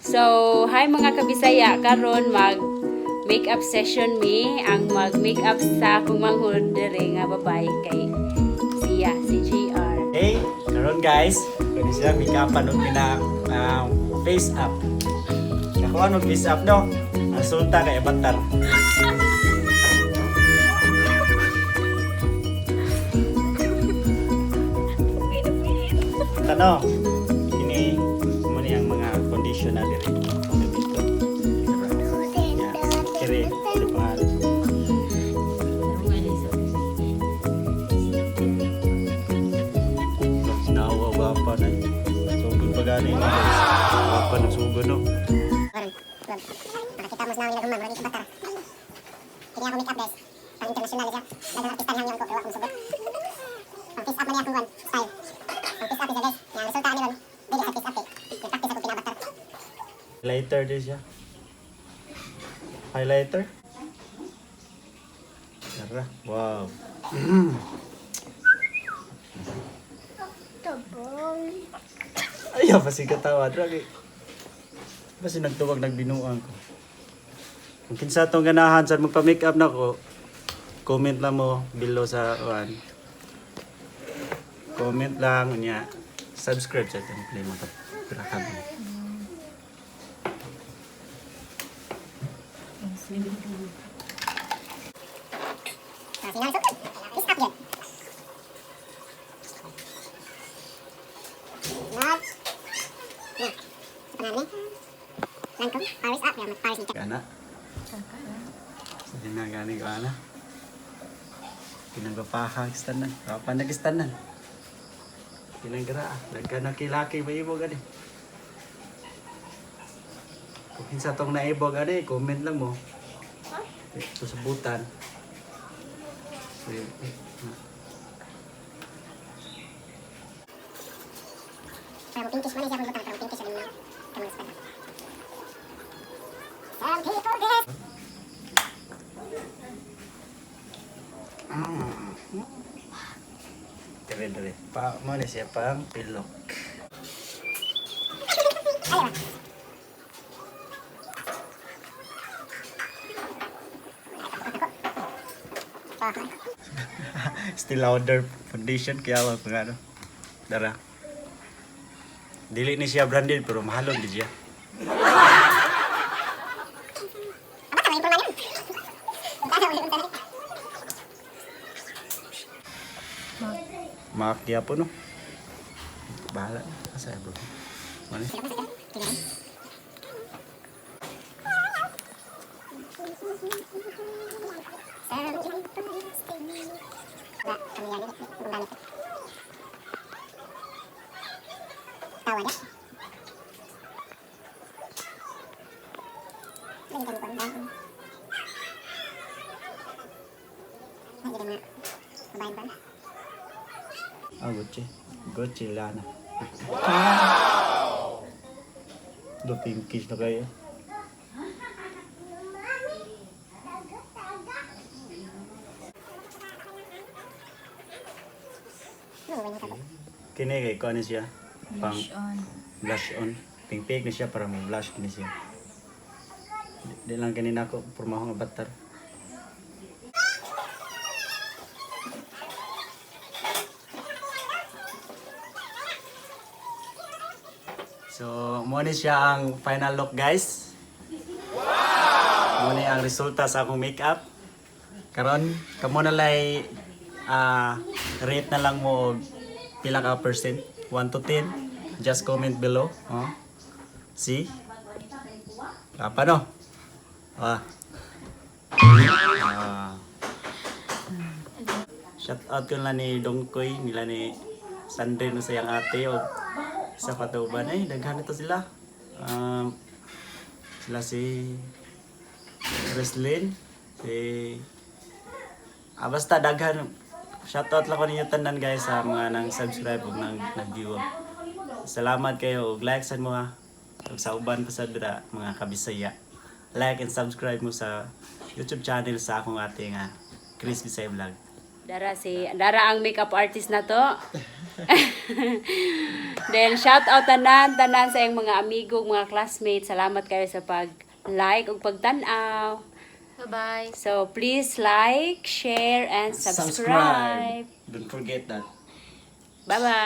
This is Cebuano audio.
So, hi mga kabisaya, karon mag makeup session mi. Ang mag makeup sa akong manghud diri nga babae kay siya, si GR. Hey, karon guys, pwede siya make-upan og pina face up. Nakuha og face up no. Ang resulta kay avatar. Tano, ini mo ni ang mga condition na diri. Gamiton. Yeah. Kiri, sa pangalan. Sinawa ba pa na? Sugod pa gani na guys. Wapa ng sugod no. Karon, makakita mo sa nawin na guman, wala batar. Kini ako make up guys. Pang international siya. Daghang artista niyang ko pero akong sugot. Pang face up man niya akong kuan, style. Pang face up siya guys. Nga ang resulta ani ron, dili sa face up eh. Nag-practice ako pinabatar. Highlighter din siya. Highlighter. Tara. Wow. Ayaw, basi katawa. Dragi. Basi nagtuwag nagbinuang ko. Kung kinsa tong ganahan sa magpa-makeup na ko, comment lang mo below sa one. Comment lang niya. Subscribe sa itong play mo. Pira kami. Ah, sinabi sugod. Face up yun. Not. Na. Sa pangalan ni. Lancome, Paris up, ya, Paris ni. Kana. Sige na, gani ko ana. Pinagpapaha tanan. Papa nagistanan. Pinanggra, nagkanakilaki ba ibo gani. Kung kinsa tong naibog ani, comment lang mo. Ito sa butan. So, yun. Eh, na. Para mo pinkish man siya akong butang, pero pinkish siya din na. Kamang spada. Some people get Dire dire. Pa mo ni siya pang pilok. Ayaw. Ah. Still louder foundation kaya wag pang ano. Dara. Dili ni siya branded pero mahalon di siya. Aba, tama yung problema yun. Tama yung problema. Makakya po no. Bahala na. Asa bro. Mali. Tawa na. Lagi kami kuwan. Lagi kami babae ba? Ah, Gucci. Gucci lana. Wow! Do pinkish na kayo. Kini kay ko ano siya? Pang Blush on. Blush on. Pink pink na siya para mo blush kini siya. Di lang kini nako pormaho nga batar. So, mo ni siya ang final look guys. Wow! Mo ni ang resulta sa akong makeup. Karon, kamo na lay rate na lang mo og pila ka percent, 1 to 10. Just comment below, oh. See? Apa no? Ah. Ah. Shout out ko lang ni Dongkoy, nila ni Sandre no sayang ate o sa patuban ay daghan ito sila. Sila si Roslyn, si basta daghan. Shout out lang ko ninyo tanan guys sa mga nang subscribe ug nang nag-view. Salamat kayo ug like sad mo ha. Ug sa uban pa sad dira mga kabisaya. Like and subscribe mo sa YouTube channel sa akong ate nga Chris Bisaya Vlog. Dara si dara ang makeup artist na to. Then shout out tanan tanan sa iyang mga amigo, mga classmates. Salamat kayo sa pag like ug pagtan-aw. Bye-bye. So please like, share and subscribe. Don't forget that. Bye-bye.